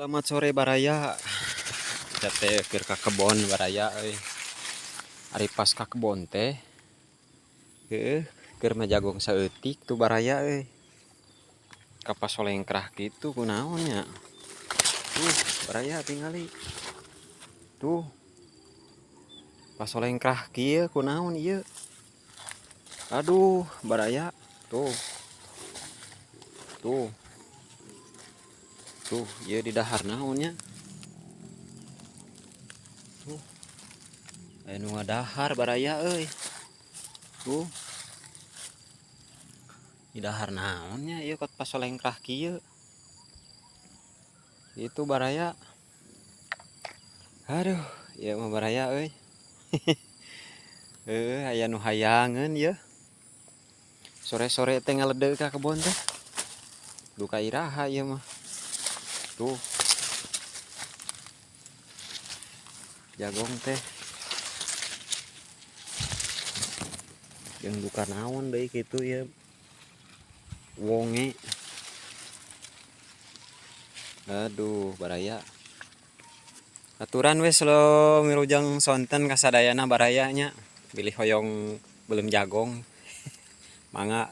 Selamat sore baraya. Kita teh keur ka kebon baraya euy. Ari pas ka kebon teh heueuh keur majagong saeutik tuh baraya euy. Kapas solengkrah kitu kunaon nya. Tuh baraya tingali. Tuh. Pasolengkrah kieu kunaon ieu. Aduh baraya tuh. Tuh. Tuh, ieu di dahar naon nya. Tuh. Aya nu ngadahar baraya euy. Tuh. Di dahar naon nya ieu kot pasolengkrah kieu. Itu baraya. Aduh, ieu mah baraya euy. Heueuh aya nu hayangeun ieu. Sore-sore teh ngaledeuk ka kebon teh. Duka iraha ieu mah. Tuh. Jagong teh. Jeung duka naon deui kitu ieu. Wonge. Aduh, baraya. Aturan we selo mirujang sonten kasadayana baraya nya. Bilih hoyong belum jagong. Mangga.